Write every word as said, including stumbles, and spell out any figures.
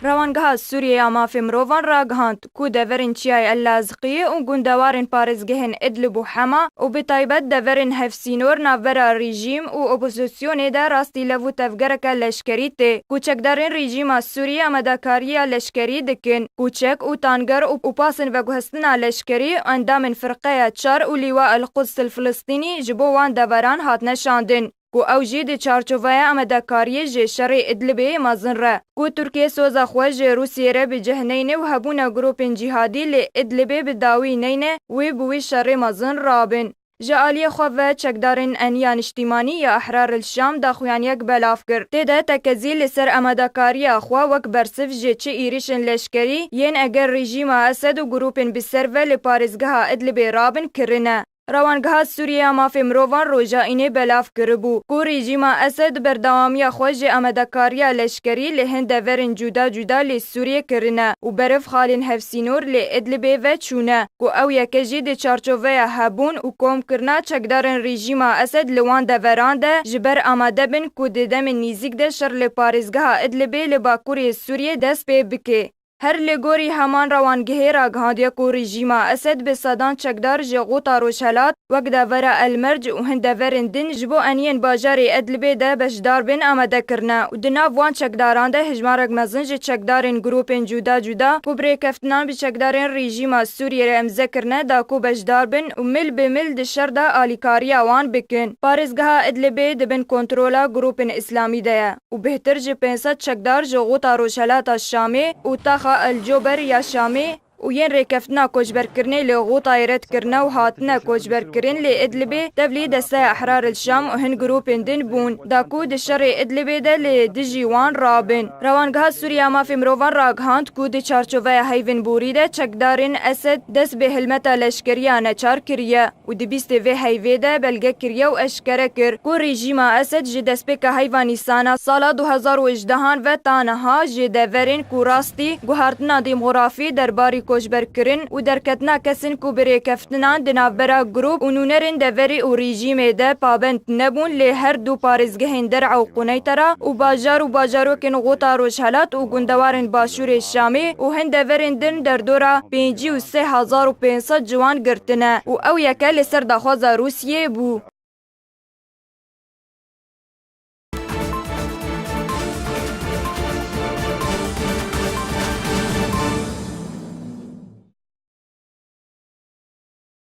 Rewangeha Sûriyê ya Mafê Mirovan ragihand ku deverên Çiyayê El Lazqiyê û gundewarên parêzgehên Idlib û Hema û bi taybet deverên hevsînor navbera rejîm û opozisyonê de rastî lev û tevgereke leşkerî tê ku çekdarên rejîma Sûriyê amadekariya leşkerî dikin ku çek û tanger û, û pasên veguhestina leşkerî endamên Firqeya Çar û Lîwa El Quds El Filistînî ji bo wan deveran hatine şandin. Ku ew jî di çarçoveya amadekariyê ji şerê Idlibê mezin re, ku Tirkiye soza xwe ji Rûsiyê re bi cih neyne û hebûna grûpên cîhadî li Idlibê bi dawî neyne, wê bi wî şerê mezin rabin. Ji aliyê xwe ve çekdarên Eniya Niştîmanî ya Ehrar el Şam daxuyaniyek belav kir. Tê de tekezî li ser amadekariya xwe wek bersiv ji çi êrişên leşkerî yên eger rejîma Esed û grûpên bi ser ve li parêzgeha Idlibê rabin kirine. Rewangeha Sûriye ya Mafê Mirovan roja Înê belav kiribû ku rejîma Esed berdewamiya xwe ji amadekariya leşkerî li hin deverên cuda cuda li Sûriyê kirine û beriv xalên hevsînor li Idlibê ve çûne ku ew yeke jî di çarçoveya hebûn û komkirina çekdarên rejîma Esed li wan deveran de ji ber amade bin ku di demên nîzîk de şer li parêzgeha Idlibê li bakurê Sûriyê dest pê bike. Her li gorî heman rewangehê ragihandiye ku rejîma Esed bi sedan çekdar ji Xuta Rojhelat wek devera El Merc û hin deverên din ji bo eniyên bajarê Idlibê de beşdar bin amade kirine û di nav wan çekdaran de hejmarek mezin ji çekdarên grûpên cuda cuda ku bi rêkeftinan bi çekdarên rejîma Sûriyê re îmze kirine da ku beşdar bin û mil bi mil di şer de alîkariya wan bikin. Parêzgeha Idlibê di bin kontrola grûpên Îslamî de ye û bêhtir ji pênc sed çekdar ji Xuta Rojhelata Şamê û taxa El Cober ya Şamê û yên rêkeftina koçberkirinê li Xutayê red kirine û hatine koçberkirin lê Idlibê tevlî Desteya Ehrar el Şam û hin grûpên din bûn, da ku di şerê Idlibê de li dijî wan rabin. Rewangeha Sûriye ya Mafê Mirovan ragihand ku di çarçoveya heyvên borî de çekdarên Esed dest bi hilmeta leşkeriya neçar kiriye. û di bîstê vê heyvê de belge kiriye û eşkere kir ku rejîma Esed ji destpêka heyva Nîsana sala du hezar û hejdehan ve ta niha ji deverên ku rastî guhartina demografî derbarî koçberkirin û derketina kesên ku bi rêkeftinan di navbera grûp û nûnerên deverê û rejîmê de pabend nebûn lê her du parêzgehên Der'a û Quneytara û bajar û bajarokên Xuta Rojhelat û gundewarên Başûrê Şamê û hin deverên din derdora pêncî û sê hezar û pênc sed ciwan girtine û ew yeke li ser daxwaza Rûsiyê bû.